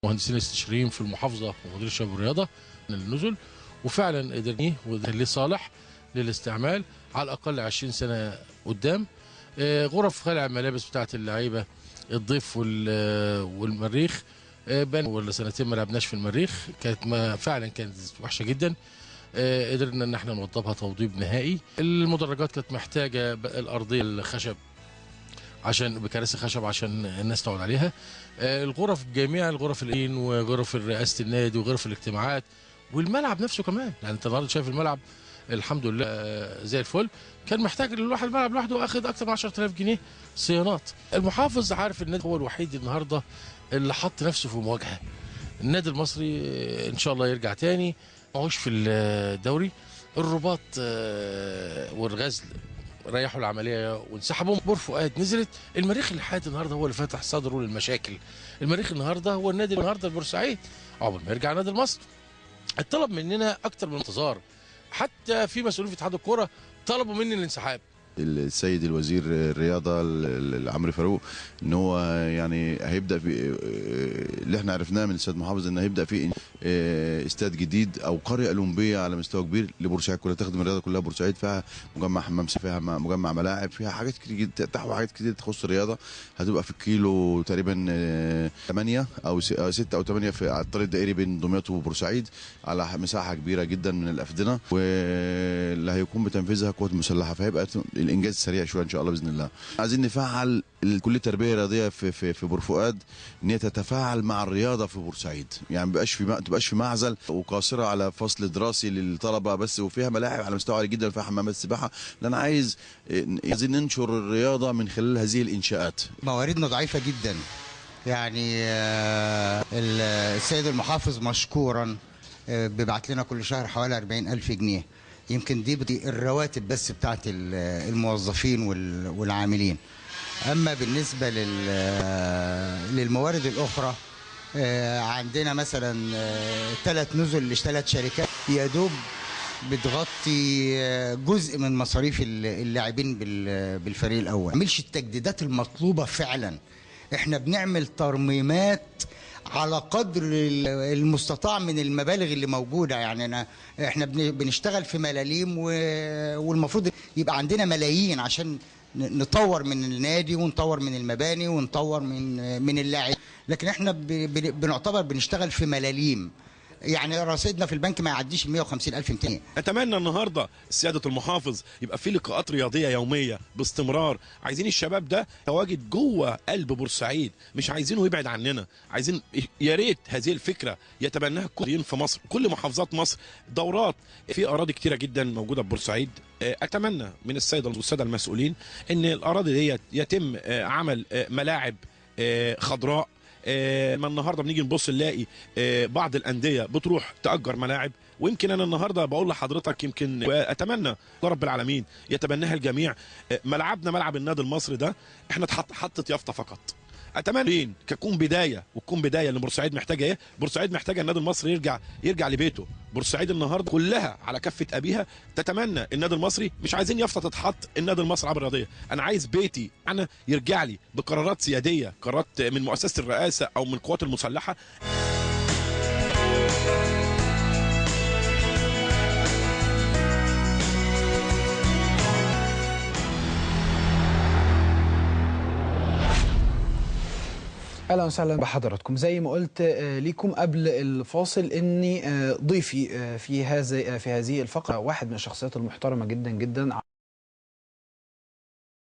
مهندسين الاستشاريين في المحافظة ومدير الشباب والرياضة النزل، وفعلا قدرني وده صالح للاستعمال على الاقل 20 سنة قدام. غرف خلع الملابس بتاعه اللعيبة الضيف والمريخ، بان ولا سنتين ما لعبناش في المريخ، كانت ما فعلا كانت وحشة جدا، قدرنا ان احنا نوضبها توضيب نهائي. المدرجات كانت محتاجه الارضية الخشب عشان بكراسي خشب عشان الناس تقعد عليها. الغرف، جميع الغرف الين وغرف رئاسة النادي وغرف الاجتماعات والملعب نفسه كمان، يعني انت النهارده شايف الملعب الحمد لله زي الفل. كان محتاج الواحد الملعب لوحده اخد اكتر من 10000 جنيه صيانات. المحافظ عارف النادي هو الوحيد النهارده اللي حط نفسه في مواجهة. النادي المصري ان شاء الله يرجع تاني، معهوش في الدوري. الرباط والغزل ريحوا العملية وانسحبوا. بور فؤاد نزلت. المريخ اللي النهارده هو اللي فاتح صدره للمشاكل. المريخ النهارده هو النادي النهارده البورسعيد عقبال ما يرجع نادي المصري. الطلب مننا اكتر من انتظار، حتى في مسؤولين في اتحاد الكورة طلبوا مني الانسحاب. السيد الوزير الرياضة عمرو فاروق ان هو يعني هيبدا في اللي احنا عرفناه من السيد محافظ ان هيبدا في استاد جديد او قرية اولمبيه على مستوى كبير لبورسعيد كلها، تخدم الرياضة كلها. بورسعيد فيها مجمع حمام سباحة، فيها مجمع ملاعب، فيها حاجات كتير، تحوي حاجات كتير تخص الرياضة. هتبقى في الكيلو تقريبا 8 او 6 او 8 في على الطريق الدائري بين دمياط وبورسعيد، على مساحة كبيرة جدا من الافدنه، واللي هيقوم بتنفيذها قوات مسلحة، فهيبقى الانجاز سريع شوية ان شاء الله باذن الله. عايزين نفعل كليه التربية الرياضية في بور فؤاد ان هي تتفاعل مع الرياضة في بورسعيد، يعني ما تبقاش في معزل وقاصره على فصل دراسي للطلبة بس، وفيها ملاعب على مستوى عالي جدا وفيها حمامات سباحة. لان عايزين ننشر الرياضة من خلال هذه الانشاءات. مواردنا ضعيفة جدا، يعني السيد المحافظ مشكورا بيبعت لنا كل شهر حوالي 40,000 جنيه، يمكن دي الرواتب بس بتاعت الموظفين والعاملين. أما بالنسبة للموارد الأخرى، عندنا مثلا 3 نزل ل3 شركات يا دوب بتغطي جزء من مصاريف اللاعبين بالفريق الأول. ما بنعملش التجديدات المطلوبة فعلا، احنا بنعمل ترميمات على قدر المستطاع من المبالغ اللي موجودة. يعني احنا بنشتغل في ملاليم، والمفروض يبقى عندنا ملايين عشان نطور من النادي ونطور من المباني ونطور من اللاعبين، لكن احنا بنعتبر بنشتغل في ملاليم. يعني رصيدنا في البنك ما يعديش 150,000 200. اتمنى النهارده سيادة المحافظ يبقى في لقاءات رياضية يومية باستمرار. عايزين الشباب ده تواجد جوه قلب بورسعيد، مش عايزينه يبعد عننا. عايزين يا ريت هذه الفكرة يتبناها كل في مصر، كل محافظات مصر، دورات في اراضي كتيرة جدا موجودة في بورسعيد. اتمنى من السيدة والسادة المسؤولين ان الاراضي دي يتم عمل ملاعب خضراء. ما النهارده بنيجي نبص نلاقي بعض الاندية بتروح تاجر ملاعب، ويمكن انا النهارده بقول لحضرتك يمكن واتمنى رب العالمين يتبناها الجميع. ملعبنا ملعب النادي المصري ده احنا اتحطت يافطة فقط. اتمنى تكون بداية، وتكون بداية لان بورسعيد محتاجه ايه؟ بورسعيد محتاجه النادي المصري يرجع لبيته. بورسعيد النهارده كلها على كفه ابيها تتمنى النادي المصري، مش عايزين يافطة تتحط النادي المصري عبر الرياضية، انا عايز بيتي انا يرجع لي بقرارات سيادية، قرارات من مؤسسة الرئاسة او من القوات المسلحة. اهلا وسهلا بحضراتكم. زي ما قلت ليكم قبل الفاصل اني ضيفي في هذه الفقرة واحد من الشخصيات المحترمة جدا جدا.